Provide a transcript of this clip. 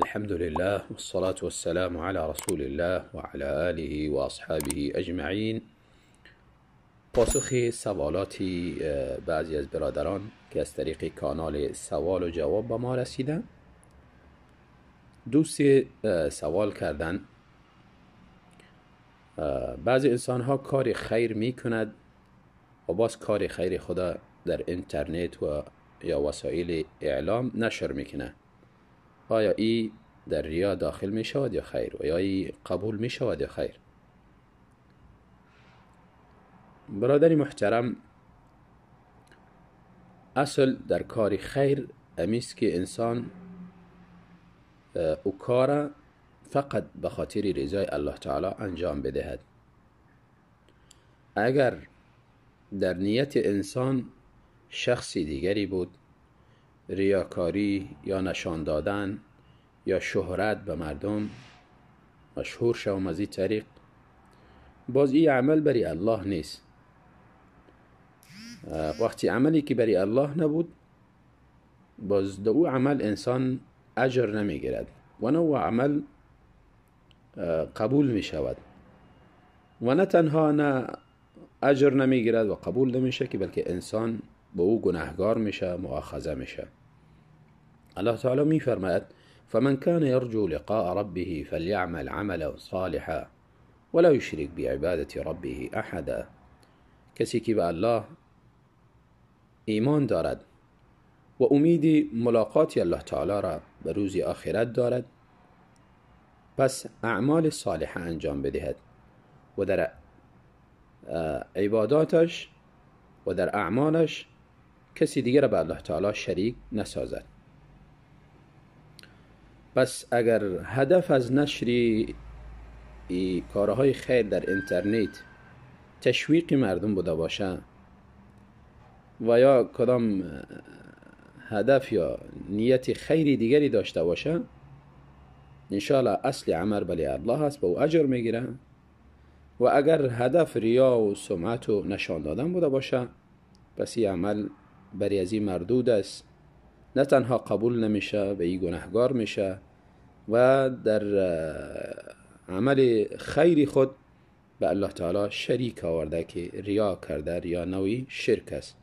الحمد لله والصلاة والسلام على رسول الله وعلى آله وأصحابه أجمعين. پاسخ سوالاتی بعضی از برادران که از طریق کانال سوال و جواب به ما رسیده. دوست سوال کردن، بعضی انسان ها کار خیر می کند و باز کار خیر خدا در اینترنت و یا وسایل اعلام نشر میکنه. آیا ای در ریا داخل می شود یا خیر؟ و یا ای قبول می شود یا خیر؟ برادر محترم، اصل در کار خیر امیست که انسان او کار فقط به خاطر رضای الله تعالی انجام بدهد. اگر در نیت انسان شخصی دیگری بود، ریاکاری یا نشان دادن یا شهرت به مردم، مشهور شوم از این طریق، باز این عمل بری الله نیست. وقتی عملی که بری الله نبود، باز دو عمل انسان اجر نمیگیرد و نه عمل قبول می شود و نه تنها نه اجر نمیگیرد و قبول نمیشه که بلکه انسان به او گناهگار میشه، مؤاخذه میشه. الله تعالی میفرماید: فمن كان يرجو لقاء ربه فليعمل عملا صالحا ولا يشرك بعبادة ربه احدا. کسی که به الله ایمان دارد و امید ملاقات الله تعالی را به روز آخرت دارد، پس اعمال صالحه انجام بدهد و در عباداتش و در اعمالش کسی دیگر را به الله تعالی شریک نسازد. پس اگر هدف از نشر کارهای خیر در اینترنت تشویق مردم بوده باشه و یا کدام هدف یا نیت خیری دیگری داشته باشه، انشاءالله اصل عمل بلی الله است، به او اجر میگیره. و اگر هدف ریا و سمعت و نشان دادن بوده باشه، پس این عمل بری از این مردود است، نه تنها قبول نمیشه، به این گناهگار میشه و در عمل خیری خود به الله تعالی شریک آورده که ریا کرده، ریا نوعی شرک است.